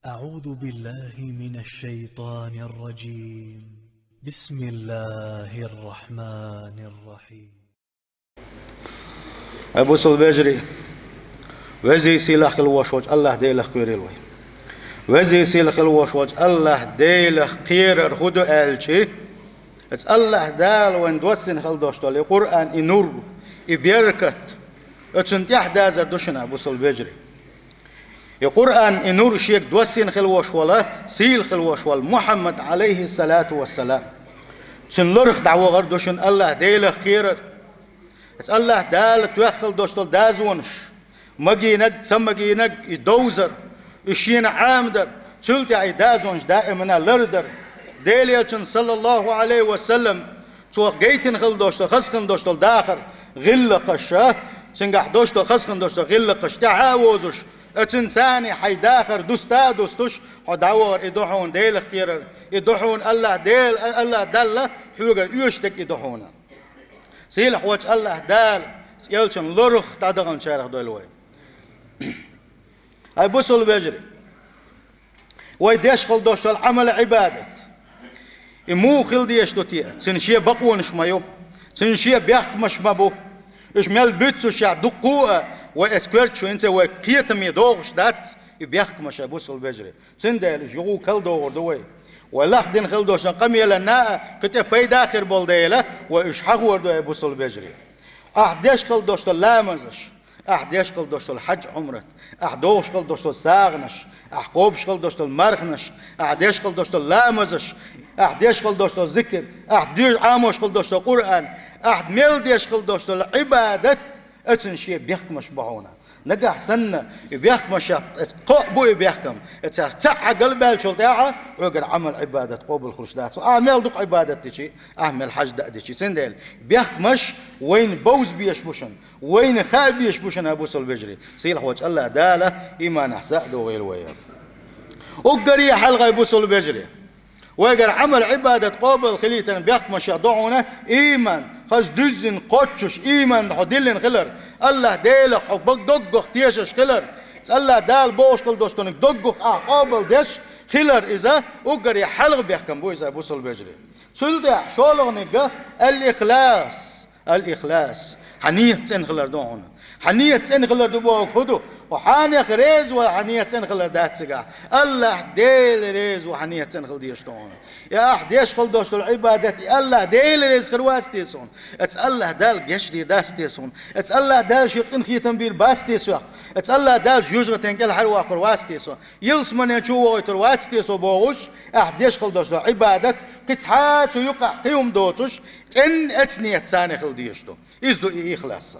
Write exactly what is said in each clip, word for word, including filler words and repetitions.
أعوذ بالله من الشيطان الرجيم. بسم الله الرحمن الرحيم. Ай бусалба вежарий, везий сийлахь хила вош волчу АллахӀ Делах кхерийла вай. Везий сийлахь хила вош волчу АллахӀ Делах кхерар хӀун ду аьлча, оцу АллахӀ Дала вайна доссийна хила долуш долу и Къуръан, и нур, и беркат, оцунна тӀаьхьадазар ду шуна, бусалба вежарий. И Къуръан, и нур шега доссийна хила вош волу, сийлахь хила вош волу Мухьаммад, Ӏалайхиссалату вассалам. Цуьнан ларах дӀавахар ду шуна АллахӀ Делах кхерар. Оцу АллахӀ Дала тоьхна хила долуш долу дозанаш, магийнарг, ца магийнарг, и довзар, и шена Ӏамадар, цул тӀаьхьа и дозанаш даимана лардар. Делан Элчанна, саллаллаху Ӏалайхи ва саллам, цо гайтина хила долуш долу, хазахина долуш долу дахар, гӀиллакхаш, цуьнгахь долуш долу, хазахина долуш долу гӀиллакхаш тӀаьхьа а вовзуш, оцунна царна хьайн дахар дуста а дустуш, хьо дӀавахар и ду хьуна Делах кхерар, и ду хьуна АллахӀ Дела, АллахӀ Далла хьоьгара оьшург и ду хьуна. Сийлахь волчу АллахӀ Дала Элчанна ларах дӀадаханчарах дойла вай. Ай бусалба вежарий, вай деш хила долуш долу Ӏамал-Ӏибадат, и муха хила дезаш ду те? Цуьнан шен бакъонаш ма ю, цуьнан шен бехкамаш ма бу. Уьш мел буьйцуш а, дуккха а вай оцу коьртачу хӀинца вай кхетаме догӀуш дац и бехкамаш, ай бусалба вежарий. Цундела уьш юха карладогӀур ду вай. Вай лахдина хила долчу къамелана а кхин тӀе пайда хир болу дела, вай уьш хьахор ду, ай бусалба вежарий. Ахь деш хила долуш долу ламазаш, ахь деш хила долуш долу хьаьж-Ӏумрат, ахь дохуш хила долуш долу сагӀанаш, ахь кхобуш хила долуш долу марханаш, ахь деш хила долуш долу ламазаш, ахь деш хила долуш долу зикр, ахь дуьйш Ӏамош хила долуш долу Къуръан, ахь мел деш хила долуш долу Ӏибадат, оцунна шен бехкамаш бу хьуна. Нагахь санна и бехкамаш, эцу кхоъ бу и бехкам, эцарах цхьаъ хьан галбаьллачул тӀаьхьа хьоьгара Ӏамал-Ӏибадат къобал хуьлуш дац. Ахь мел дукха Ӏибадат дичи, ахь мел хьаьж дан а дичи. Цундела бехкамаш вайна бовза безаш бу шуна, вайна хаа безаш бу шуна, бусалба вежарий. Сийлахь волчу АллахӀ Дала иманехь сов а догӀийла вай. Уггаре хьалха, ай бусалба вежарий, вайгара Ӏамал-Ӏибадат къобал хилийтаран бехкамашех ду хьуна иман, хаза дуьззина кхоччуш иман хьо диллина хилар, АллахӀ Делах хьо бо-, доггах тешаш хилар, АллахӀ Дала бохуш хила долуш долу доггах ахь къобал деш хилар, иза уггаре хьалха бехкам бу иза, бусалба вежарий. Цул тӀаьхьа шолгӀаниг ал-ихлас. Ал-ихлас. Хьан ният цӀена хилар ду хьуна. Хьан ният цӀена хилар ду бохург хӀун ду? Хьо хьенех реза ван хьан ният цӀена хилар дац цигахь. АллахӀ Дела реза ван хьан ният цӀена хила дезаш ду хьуна. И ахь деш хила долуш долу Ӏибадат, и АллахӀ Дела реза хир вац те суна? Эцу АллахӀ Далла гечдийр дац те суна? Эцу АллахӀ Далла шен къинхетам бийр бац те сох? Эцу АллахӀ Далла жоьжахатин кӀел хьараваккхар вац те со? Ялсамане чу вохуьйтур вац те со бохуш, ахь деш хила долуш долу Ӏибадат, кхин цхьа а цу юкъахь кхин хӀума доцуш, цӀена эцу ният царна хила дезаш ду. Иза ду и ихлас.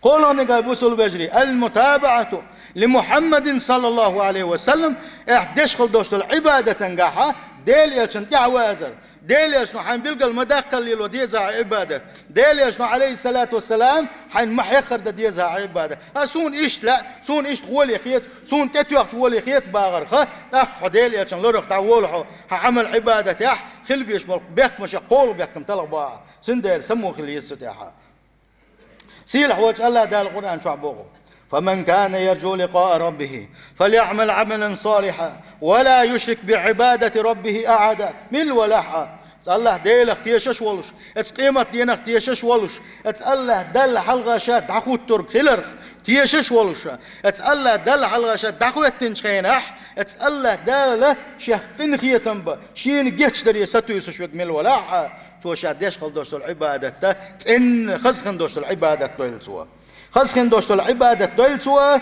КхоалгӀаниг, ай бусалба вежарий, ал-мутабаӀату ли Мухьаммадин, саллаллаху Ӏалайхи ва саллам, ахь деш хила долуш долу Ӏибадатангахьа Делан Элчанна тӀаьхьавазар. Делан Элчано хьайн билгал ма даккхаллело деза хьан Ӏибадат. Делан Элчано, Ӏалайхиссалату вассалам, хьайна ма хьеххара дан деза хьан Ӏибадат. А суна иштта лаьа, суна иштта гӀоле хета, суна тӀетоьхча гӀоле хета бахарха, тӀаккха хьо Делан Элчанна ларах дӀаволу хьо, хьан Ӏамал-Ӏибадатехь хила безаш болу бехкамашех кхоалгӀа бехкам талхабо ахь. Цундела самукъа хила еза цу тӀехь. Сийлахь волчу АллахӀ Дала Къуръан чохь боху: «Фаман кана яржу ликъаа раббихи, фалъяъмал Ӏамалан салихьан, ва ла юшрик би Ӏибадати раббихи ахьада». Милла валахь а, АллахӀ Делах тешаш волуш, эцу къематденах тешаш волуш, эцу АллахӀ Далла хьалха ша дӀахӀуттург хиларх тешаш волуш, эцу АллахӀ Далла хьалха ша дӀахӀоьттинчу хенахь, эцу АллахӀ Дала шех къинхетам бан, шена гечдаре сатуьйсуш верг милла валахь а, цо ша деш хила долуш долу Ӏибадат дан, цӀенна хазахина долуш долу Ӏибадат дойла цо. Хазахина долуш долу Ӏибадат дойла цо,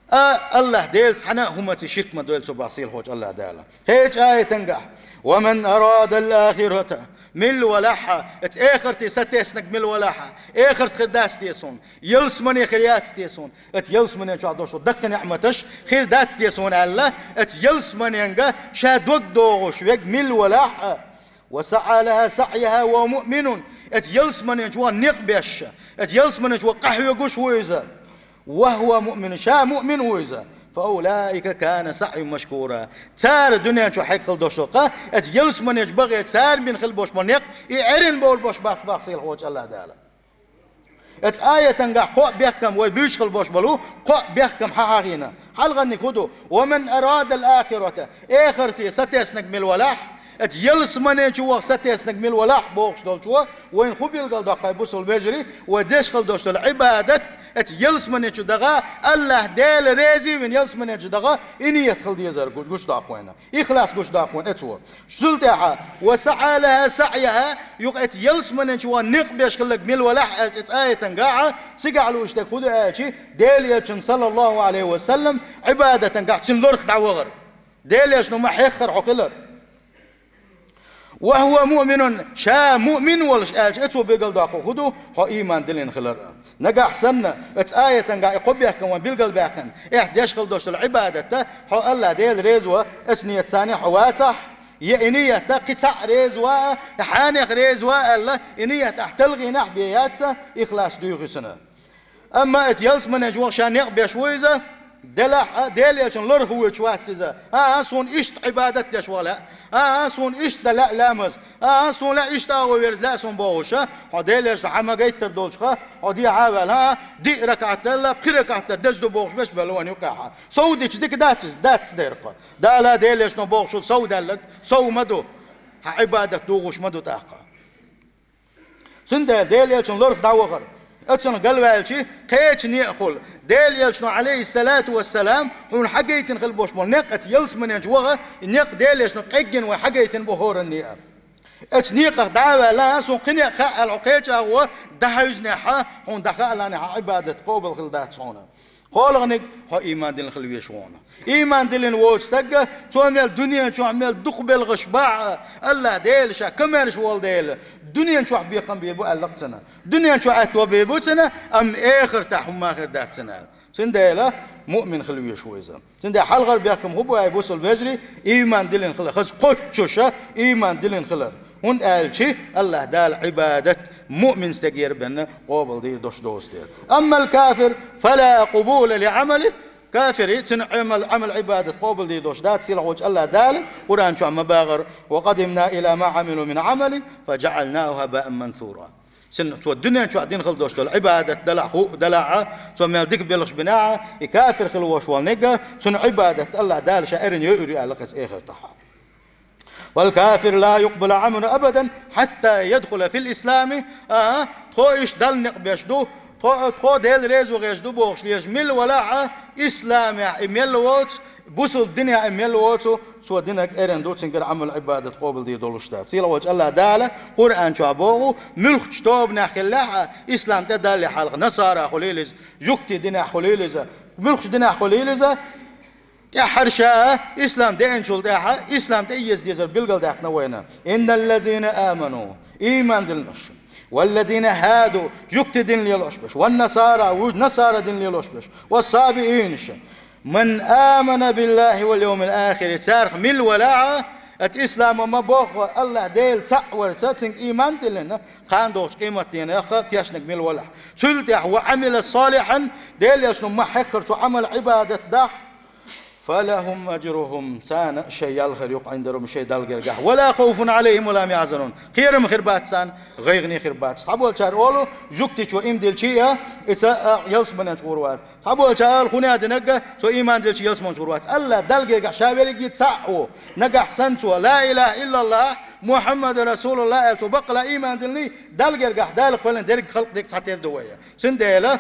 а, АллахӀ Делаца цхьана а хӀуманца ширк ма дойла цо боху сийлахь волчу АллахӀ Дала. Кхечу аятангахь: «Ва ман арадал ахирата», милла валахь а, эцу эхарте сатеснарг милла валахь а, эхарт хир дац те суна, ялсамане хир яц те суна, эцу ялсамане чохь долуш долу даккхий неӀматаш хир дац те суна аьлла, эцу ялсаманенга ша дог догӀуш верг милла валахь а, «ва саӀа лаха саӀйаха ва муъминун», эцу ялсамане чу ван некъ беш, эцу ялсамане чу ван къахьоьгуш ву иза, «ва хӀува муъмин», ша муъмин ву иза, «фа улаика кана саӀйухум машкура». Цара дуьнен чу хьекхал долуш долу кхаъ, эцу ялсамане чу бахе цара бина хила болуш болу некъ, и Ӏерина бовла болуш бац боху сийлахь волчу АллахӀ Дала. Эцу аятангахь кхоъ бехкам вай буьйцуш хила бош болу, кхоъ бехкам хьан хьахийна. Хьалхарниг хӀун ду? «Ва ман арада ал-ахирата», эхарте сатеснаг мила валахь, эцу ялсаманен чу ваха сатеснаг мила валахь бохуш долчо, вайна хӀун билгал доккхай бусул вежарий, вай деш хила дош долу Ӏибадат, эцу ялсаманен чу даха, Аллахь Дела реза вина ялсаманен чу даха, и ният хила дезар гуш, гуш доккху вайна. Ихлас гуш доккху вайна эцо. Цул тӀаьхьа, «ва саӀа лаха саӀяха», юха эцу ялсаманен чу ван некъ беш хилларг мила валахь аьлча, эцу аятангахь, цигахь лууш дерг хӀун ду аьлча, Дела элчан, саллаллаху Ӏалайхи ва саллам, Ӏибадатангахь цуьнан лорах дӀавахар. Дела элчано ма хьеххара хьо хилар. «Ва хӀува муъминун», ша муъмин волуш аьлча, эцо билгал доккху хӀун ду, хьо ийман диллина хилар. Нагахь санна, эцу аятангахь и кхо бехкам ван билгал баьккхина, эхь деш хила дош долу Ӏибадатта, хьо Аллахь Дела реза ван, эцу ниятца хьо вацахь, я и ниятта кхин цхьаъ реза ван, хьанех реза ван аьлла, и ният ахь талхийнахь бен яц, ихлас дуьйхуьсана. Амма эцу ялсаманен чу ваха ша некъ беш ву иза, делахь а, Дела элчан лорах воьдуш вац иза. А, а, суна иштта Ӏибадат деш ваха лаьа. А, а, суна иштта дан лаьа ламаз. А, а, суна лаьа иштта агӀо верза лаьа суна бохуш а, хьо Дела элчано хьан ма гайттар долчуха, хьо дехьа а ваьлла, а, диъ ракаӀат делла, пхи ракаӀат дар деза ду бохуш беш белла вайна юкъахь. Сов дича дика дац иза, дац деркъа. Дала Дела элчано бохуш ву сов даьлларг, сов ма ду. Хьан Ӏибадат дугӀуш ма ду тӀаккха. Цундела Дела элчан лорах дӀавахар, оцунах галваьлча, кхечу некъахула, Дела элчано, Ӏалайхиссалату вассалам, хьуна хьагайтина хила бош болу некъ, оцу ялсаманен чу ваха, и некъ Дела элчано къеггина вай хьагайтина бу хӀоранна а. Оцу некъах дӀа а ваьлла, суна кхин некъ хаьа аьлла хьо кхечу агӀор дӀахьаьвзинехь, хьуна дӀахаалахь, хьан Ӏибадат къобал хила дац хьуна. КхоалгӀаниг, хьо ийман диллина хила везаш ву хьуна. Ийман диллина воцу стагга, цо мел дуьнен чохь мел дукха белхаш бахь а, Аллахь Дела ша комаьрша волу дела, дуьнен чохь бекхам бийр бу аьлла-кх цунна. Дуьнен чохь аьтто бийр бу цунна, амма эхартахь хӀумма хир дац цунна аьлла. Цундела муъмин хила везаш ву иза. Цундела хьалхара бехкам хӀун бу аьлча, бусул вежарий, ийман диллина хила, хаза кхоччуша ийман диллина хилар. ХӀунда аьлча Аллахь Дала Ӏибадат муъмин стегера бен къобал дийр долуш доцу дела. Аммал кафир, фала къубула ли Ӏамали, кафири, цуьнан Ӏамал, Ӏамал Ӏибадат къобал дийр долуш дац, сийлахь волчу Аллахь Дала Къуръан чохь ма бахара: «Ва къадимна иля ма Ӏамилу мин Ӏамалин, фа жаӀалнаху хӀабаан мансура». Цуьнан, цо дуьнен чохь дина хила долуш долу Ӏибадат делахь, хӀуъа делахь а, цо мел дика белхаш бинехь а, и кафир хила вош волу нега, цуьнан Ӏибадат Аллахь Дала ша эрна йойур ю аьлла-кх иза эхартахь. «Вал кафир ла юкъбалу Ӏамалуху абадан хьатта ядхула фил ислами». А, тхо иштта Далла некъ беш ду, тхо, тхо Дела реза ву гӀерташ ду бохуш леш мила валахь а, исламехь и мел воцу, бусул динехь и мел воцу, цо динарг эрна ду, цуьнгара Ӏамал Ӏибадат къобал дийр долуш дац. Сийлахь волчу Аллахь Дала Къуръан чохь боху, муьлххачу тобанех хиллехь а, ислам тӀе далале хьалха, насара хуьлийла иза, жуьгтийн динехь хуьлийла иза, муьлххачу динехь хуьлийла иза, тӀаьххьара ша ислам деанчул тӀаьхьа, ислам тӀе еза дезар билгалдаьккхина вайна. «Инналлазина аману», ийман диллинарш, «валлазина хӀаду», жуьгтийн дин лелош берш, «ван насара», ву-, насара дин лелош берш, «вассабиинаш». «Ман амана биллахи вал йовмил ахири», царах мила валахь а, оцу исламо ма бохху, Аллахь Дела цхьаъ варца, цуьнга ийман диллина, кхана догӀучу къематдийнахь тешнарг мила валахь. Цул тӀаьхьа «ва Ӏамила салихьан», Дела элчано ма хьеххара цо Ӏамал Ӏибадат дахь, «фалахум ажрухум», царна шайн ял хир ю-кх, Ӏинда раббихим, шайн Далла гергахь. «Ва ла хавфун Ӏалайхим ва ла хум яхьзанун». Кхерам хир бац царна, гӀайгӀане хир бац. Цхьаболчара олу, жуьгтичо ийман диллича а, иза, а, ялсаманен чу гӀур вац. Цхьаболчара олу, хӀун аьлла динарг а, цо ийман диллича ялсаманен чу гӀур вац. Аллахь Далла гергахь ша верриге цхьаъ ву. Нагахь санна цо «Ла илаха иллаллахь, Мухьаммаду расулуллахь» аьлла, цо баккъала ийман диллина, Далла гергахь Дала кхоьллина дерриг халкъ дерг цхьатерра ду вай. Цундела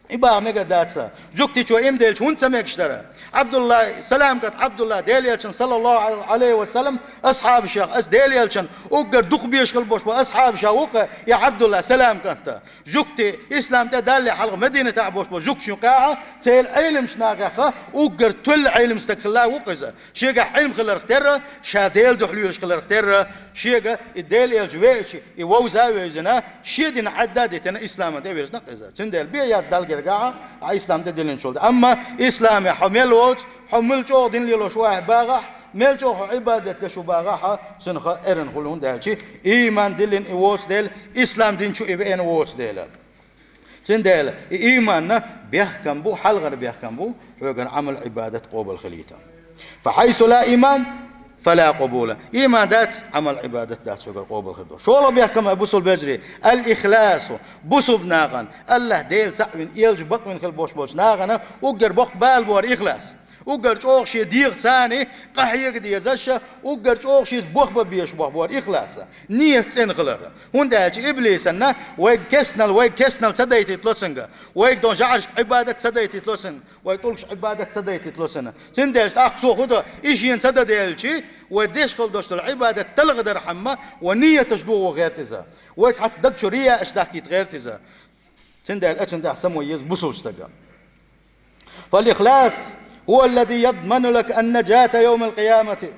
и баха мегар дац. Жуьгтичо ийман диллича хӀунда ца мегаш дара? Ӏабдулла, салам кӀант Ӏабдулла, Дела элчан, саллаллаху Ӏалайхи ва саллам, асхьабашех, аса Дела элчан уггар дукха безаш хила бош бу асхьабашех ву-кх и Ӏабдулла, салам кӀант. Жуьгти ислам тӀе далале хьалха Мадинатехь бош бу жуьгтичун юкъахь, церан Ӏеламчу нахах уггар тоьлла Ӏелам стаг хилла ву-кх иза. Шегахь Ӏилма хиларх терра, ша Делан дуьхьа лелаш хиларх терра, шега и Дела элча веача, и вовза а вевзина, шен дин Ӏадда а дитина, исламан тӀе а вирзина-кх иза. Цундела бен яц Далла гергахь, ахь ислам тӀе диллинчул тӀе. Амма исламехь хьо мел воцу, хьо мел чӀогӀа дин лелош ву ахь багахь, мел чӀогӀа хьо Ӏибадат деш ву багахь, цунах эрна хуьлу, хӀунда аьлча ийман диллина и воцу дела, ислам дин чу и веана воцу дела. Цундела и ийманна бехкам бу, хьалхара бехкам бу, хьоьгара Ӏамал Ӏибадат къобал хилийта. Фа хьайсу ла ийман, فلا قبول. Ийман дац, Ӏамал, Ӏибадат дац хьоьгара къобал хир долуш. ШолгӀа бехкам, бусалба вежарий, الإخلاص. Бусалба нахана, АллахӀ Дела цхьаъ вина, элча бакъвина хила болуш болчу нахана уггар боккха бала бора ихлас. Уггар чӀогӀа шен дегӀаца къахьега дезаш, уггар чӀогӀа шеца бохбан безаш боху бора ихлас. Нийят цӀена хилар. ХӀунда аьлча иблисана вайга кестнал, вайга кестнал ца дайтийтало цуьнга. Вайга дон жаӀаршка Ӏибадат ца дайтийтало цуьнга. Вай тӀулгаш Ӏибадат ца дайтийтало цунна. Цундела тӀаккха цо хӀун до, и шена ца дан делчи, вай деш хила долуш долу Ӏибадат талхадархьама, вай нийяташ дохо гӀерта иза. Вай цхьацца даг чу рияаш дахкийта гӀерта иза. Цундела оцунна тӀехь само еза бусалба стага. فالإخلاص هو الذي يضمن لك النجاة يوم القيامة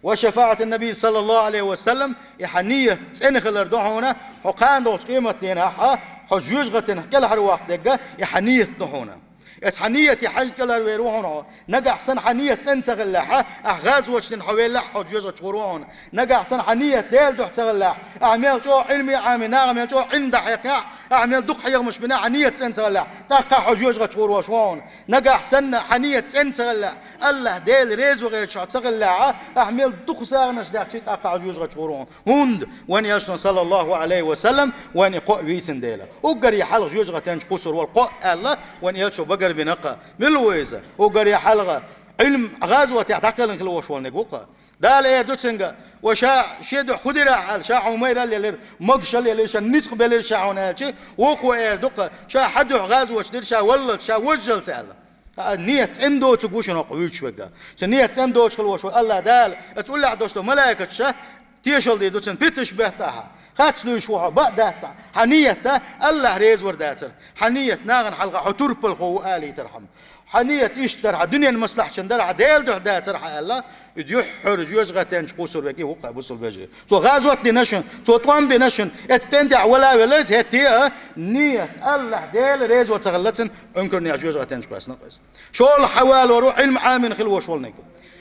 وشفاعة النبي صلى الله عليه وسلم. И хьан нийят цӀена хилар ду хьуна, хьо кхана долчу къематдийнахь, хьо жоьжахатин кӀелхьарваккха дерг, и хьан нийят ду хьуна. Эцу хьан нийятан хьаьжна кӀелхьарвер ву хьуна хьо. Нагахь санна хьан нийят цӀена ца хиллехь, ахь гӀазоташ дина хьо веллехь, хьо жоьжахатича гӀур ву хьуна. Нагахь санна хьан нийят Дела дуьхьа ца хиллехь, ахь мел чӀогӀа Ӏилма а Ӏамийна, наха мел чӀогӀа Ӏилма дӀахьаькхнехь, ахь мел дукха хьехамаш бина, хьан нийят цӀена ца хиллехь, тӀаккха хьо жоьжахатича гӀур волуш ву хьуна. Нагахь санна хьан нийят цӀена ца хиллехь, АллахӀ Дела реза ван гӀерташ хьо ца хиллехь, ахь мел дукха сагӀанаш даьхча, тӀаккха хьо жоьжахатича гӀур ву хьуна. ХӀунда вайн Элчано, саллаллаху Ӏалайхи ва саллам, вайна и кхоъ вийцина дела. Уггаре хьалха жоьжахатича кхуссур волу кхоъ аьлла, вайн Элчано багарбина-кх. Мила ву иза? Уггаре хьалха Ӏилма, гӀазотехь дӀакхелхина хила волуш волниг ву-кх. Дала эр ду цуьнга: «Ва ша шен дуьхьа хӀун дира ахь?» аьлла, ша хьуна майралла елира, могушалла елира, ша ницкъ белира ша хьуна аьлчи, вукхо эр ду-кх: «Ша хьан дуьхьа гӀазоташ дира, ша валлалц, ша вожжалц», аьлла. А, нийят цӀена доцург ву шуна хӀокху вуьйцуш верг. Цу нийят цӀена доцуш хила волуш ву АллахӀ Дала, оцу уллехь долуш долу малайкаша тешалла дийр ду цунна, питанаш бетта ахьа. Хац луьйш ву хьо, баа дац ахьа. Хьан нийят АллахӀ реза вар дацара. Хьан нийят нахана хьалха хьо турпалхо ву алийтархьама. Хьан нийят иштта дархьа, дуьненан маслахьчун дархьа, Дела дуьхьа дацархьа аьлла, и юьххьара жоьжахатича кхуссур верг и ву-кх, бусалба вежарий. Цо гӀазот дина шуна, цо тӀом бина шуна, эцу тӀен тӀехь вала велла иза, хӀетте а, нийят АллахӀ Дела резо ца хилла цуьнан, Ӏункарнехь жоьжахатича кхоьссина-кх иза. ШолгӀа хьан валор ву Ӏилма Ӏамийна хила волуш волниг.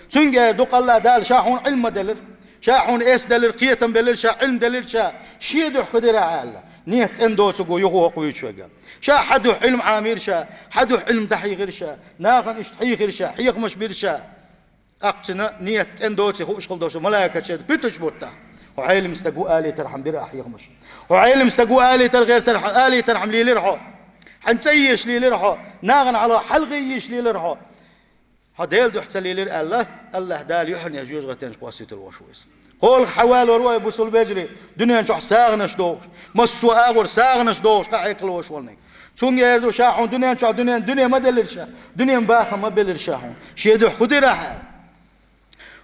Цуьнга эр ду-кх АллахӀ Дала: «Ша хьуна Ӏилма делира, ша хьуна эс делира, кхетам белира, ша Ӏилма делира ша, шен дуьхьа хӀун дира ахь?» аьлла. Нийят цӀена доцург ву юха хӀокху вуьйцуш верг. Ша хьан дуьхьа Ӏилма Ӏамийра ша, хьан дуьхьа Ӏилма дӀахьийхира ша, нахана иштта хьийхира ша, хьехамаш бира ша. ТӀаккха цуьнан нийят цӀена доций хууш хила долуш долу малайкаша питанаш бутта. «ХӀо Ӏелам стаг ву алийтархьама дира ахьа хьехамаш. ХӀо Ӏелам стаг ву алийтар гӀертархьама, алийтархьама лелира хьо. Хьан цӀа езаш лелира хьо. Нахана хьалха хьалхе езаш лелира хьо. Хьо Дела дуьхьа ца лелира», аьлла, АллахӀ Дала юьххьарнехь жоьжахатича кхоссийтур волуш ву иза. КхоалгӀа хьан валор ву, ай бусалба вежарий, дуьнен чохь сагӀанаш дохуш, массо а агӀор сагӀанаш дохуш къахьега хила волуш волниг. Цуьнга эр ду: «Ша хьуна дуьнен чохь дуьнен, дуьне ма делира ша, дуьненан бахам ма белира ша хьуна. Шен дуьхьа хӀун дира ахь?» аьлла.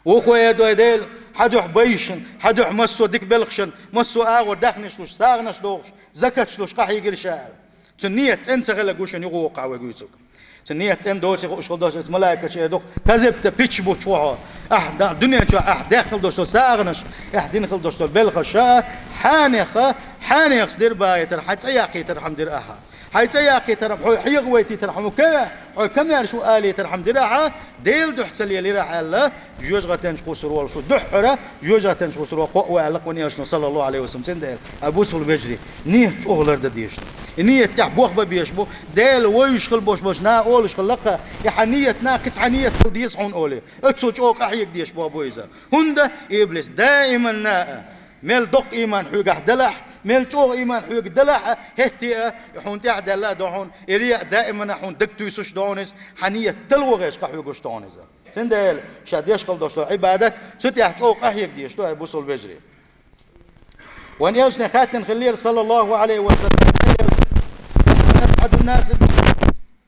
Вукхо эр ду: «Ай Дела, хьан дуьхьа байшна, хьан дуьхьа массо а дика белхашна, массо а агӀор даьхнаш луш, сагӀанаш дохуш, закаташ луш къахьийгира ша», аьлла. Цуьнан нийят цӀена ца хилларг ву шуна юха вукху хьан вуьйцург. Цуьнан нийят цӀена доций хууш хила долуш, оцу малайкаша эр ду-кх: «Казабта, питанаш бутт ву хьо. Ахь да-, дуьнен чохь ахь даьхна хила долуш долу сагӀанаш, ахь дина хила долуш долу белхаш, хьанех, хьанехца дира бахийтар, хьан цӀа яккхийтархьама дира ахьа. Хьайн цӀа яккхийтархьама, хьо хьехавайтийтархьама, хьо ка-, хьо камаьрша ву алийтархьама дира ахьа, Делан дуьхьа ца лелира ахьа», аьлла, жоьжахатича кхуссур волуш ву, дуьххьара жоьжахатича кхуссур волу кхоъ ву аьлла-кх вайн Элчано, саллаллаху Ӏалайхи ва саллам, цундела. Ай бусалба вежарий, нийят чӀогӀа лардан дезаш ду. И нийят тӀехь бохбан безаш бу, Дела вевзаш хила болуш болчу наха олуш хилла-кх, и хьан нийят нах кхин цхьа нийят хила деза хьуна олий. Оццул чӀогӀа къахьега дезаш боху иза. ХӀунда иблис даиманна а, мел доккха ийман хьоьгахь делахь, мел чӀогӀа ийман хьоьга делахь а, хӀетте а, хьуна тӀехь даьлла а ду хьуна, и рияъ даиманна хьуна дагатуьйсуш ду хьуна иза, хьан нийят талхо гӀерташ къахьоьгуш ду хьуна иза. Цундела ша деш хила долуш долу Ӏибадат цу тӀехь чӀогӀа къахьега дезаш ду, ай бусалба вежарий. Вайн Элчане хаьттина хиллера, саллаллаху Ӏалайхи ва саллам, асъадун нас,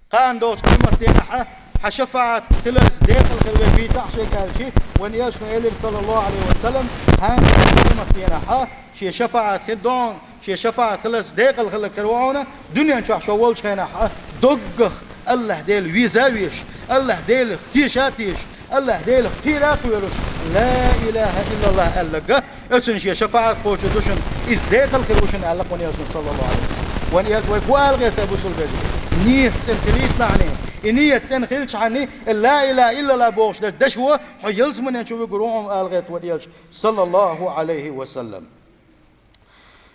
кхана долчу къематдийнахь хьан шафаӀат хиларца декъала хир верг вийца ахь шега аьлчи, вайн Элчано элира, саллаллаху Ӏалайхи ва саллам, кхана долчу къематдийнахь шен шафаӀат хир ду хьуна, шен шафаӀат хиларца декъала хиларг хир ву хьуна, дуьнен чохь шо волчу хенахь доггах АллахӀ Дела веза а везаш, АллахӀ Делах теша а тешаш, АллахӀ Делах кхера а кхоьруш, «Ла илаха иллаллах» аьлларг, оцунна шен шафаӀат кхочур ду шуна, иза декъала хир ву шуна аьлла-кх вайн Элчано, саллаллаху Ӏалайхи ва саллам. Вайн Элча вай хӀун ала гӀерта, бусалба вежарий? Нийят цӀена хилийта лахьаний. И нийят цӀена хилчахьаний, «Ла илаха иллаллах» бохуш дерг дашо, хьо ялсаманен чу вуьгур ву хьуна ала гӀерта вайн Элча, саллаллаху Ӏалайхи ва саллам.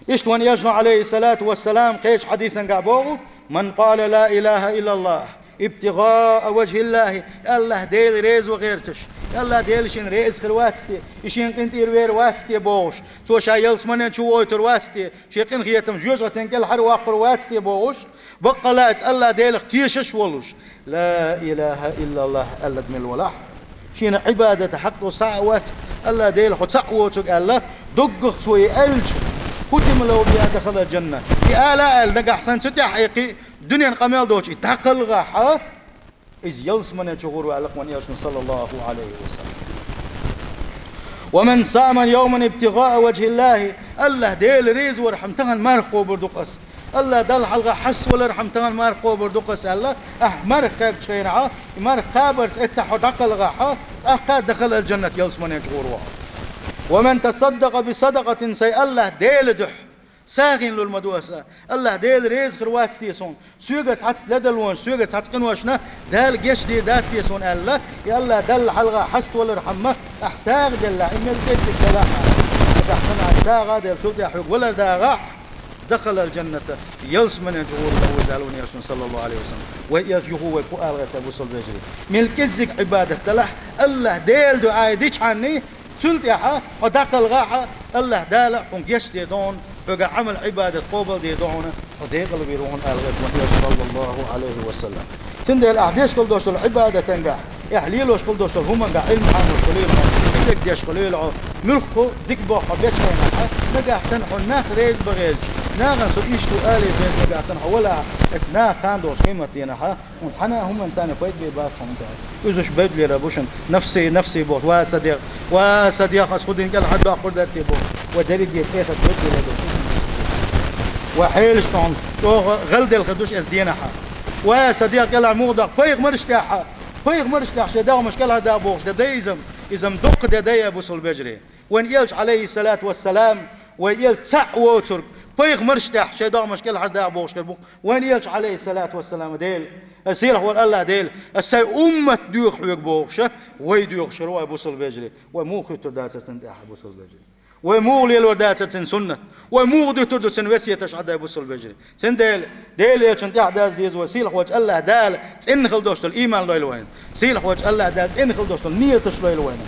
Иштта вайн Элчано, Ӏалайхиссалату вассалам, кхечу хьадисан тӀехь боху: «Ман къала ла илаха иллаллах ибтигъаа важхиллахи», АллахӀ Дела реза ван гӀерташ, АллахӀ Дела шена реза хир вац те, и шена къинтӀера вер вац те бохуш, цо ша ялсаманен чу войтур вац те, шен къинхетам жоьжахатин кӀелхьара ваккхур вац те бохуш, баккъалла а АллахӀ Делах тешаш волуш, «Ла илахӀа иллаллахӀ» аьлларг мила валахь, шена Ӏибадата хьакъ долу схьа а вац, АллахӀ Дела хьо цхьаъ воцург аьлла, доггах цо и аьлча, «хӀутима лахӀу биха дахалал джанна». И ала а аьлла, нагахь санна цу тӀехь а кхин дуьненан къамел доцуш и дӀакхалхахь, иза ялсамане чу гӀур ваьлла-кх вайн Элчано, саллаллахӀу Ӏалайхи ва саллам. «Ва ман сама явман ибтигъаа ваджхӀиллахӀи», АллахӀ Дела реза вархьама тахана марха кхобур ду-кх ас. АллахӀ Далла хьалха хьаставалархьама тахана марха кхобур ду-кх ас аьлла, ахь марха кхаьбчу хенахь, и марха кхабарца эццахь хьо дӀакхалхахь, тӀаккха «дахалал джаннат», ялсамане чу гӀур ву хьо. «Ва ман тасаддакъа би садакъатин», сайн АллахӀ Дела дуьхьа сагӀина лур ма ду аса. АллахӀ Дела реза хир вац те суна, соьгара цхьацца ледарлонаш, соьгара цхьацца къиношна Дала гечдийр дац те суна аьлла, и АллахӀ Далла хьалха хьаставалархьама ахь сагӀа деллахь, и мел кӀеззиг делахь а, нагахь санна ахь сагӀа а делла, цул тӀаьхьа хьоьга валар дагӀахь, «дахалал джанната», ялсамане чу гӀур ву иза аьлла вайн Элчано, саллаллахӀу Ӏалайхи ва саллам. Вай Элча юха вай кху ала гӀерта, бусалба вежарий. Мел кӀеззиг Ӏибадат делахь, АллахӀ Дела дуьхьа дичхьанний, цул тӀаьхьа хьо дӀакхалхахь, АллахӀ Дала хьуна гечдийр ду хьуна, хьоьга Ӏамал Ӏибадат къобалдийр ду хьуна, хьо декъалвийр ву хьуна аьлла гӀерта вайн Элчано, саллаллахӀу Ӏалайхи ва саллам. Цундела ахь деш хила долуш долу Ӏибадатангахь, ахь лелош хила долуш долу хӀумангахь, Ӏилма хьануш хуьлийла хьо, кӀезиг деш хуьлийла хьо, муьлхха дика боху хьо бечхьенахь, нагахь санна хьуна нах реза бан гӀерташ, нахана со иштта ву алий хьоьжуш, нагахь санна хьо валахь, аса наха кхана долуш къематдийнахь, хьуна цхьана а хӀуманна царна пайда бен бац хьуна цара. Уьш бевддалера бу шуна, нафси, нафси бохуш, ва сан дегӀ, ва сан дегӀ, ас кху динан кӀелхьардоккхур дара те бохуш, вай дерриге цӀехат бевддалера ду шуна. Ва хьелаш тхуна, чӀогӀа гӀалделла хир ду шу эс денахь. Ва сан дегӀ кӀелхьара муха доккху, пайхамарш тӀехь, пайхамарш тӀехь шайн догӀмаш кӀелхьарда бохуш де дай иза-м, иза-м дуккха де дай, бусалба вежарий. Вайн Элча, Ӏалайхиссалату вассалам, вайн Элча цхьаъ воцург, пайхамарш тӀехь шайн догӀмаш кӀелхьарда бохуш хир бу-кх вайн Элча, Ӏалайхиссалату вассалам, Дела, аса сийлахь волу АллахӀ Дела, аса сайн уммат доьху хьоьга бохуш, вай доьхуш хир ву, ай бусалба вежарий. Вай муха хӀуьттур дацара цунна тӀехь, бусалба вежарий? Вай муха лелор дацара цуьнан суннат? Вай муха дуьтур ду цуьнан весеташ, хьада, ай бусалба вежарий? Цундела Делан Элчанна тӀаьхьадаза деза вай, сийлахь волчу АллахӀ Дала цӀена хила долуш долу ийман лойла вайна. Сийлахь волчу АллахӀ Дала цӀена хила долуш долу нийяташ лойла вайна.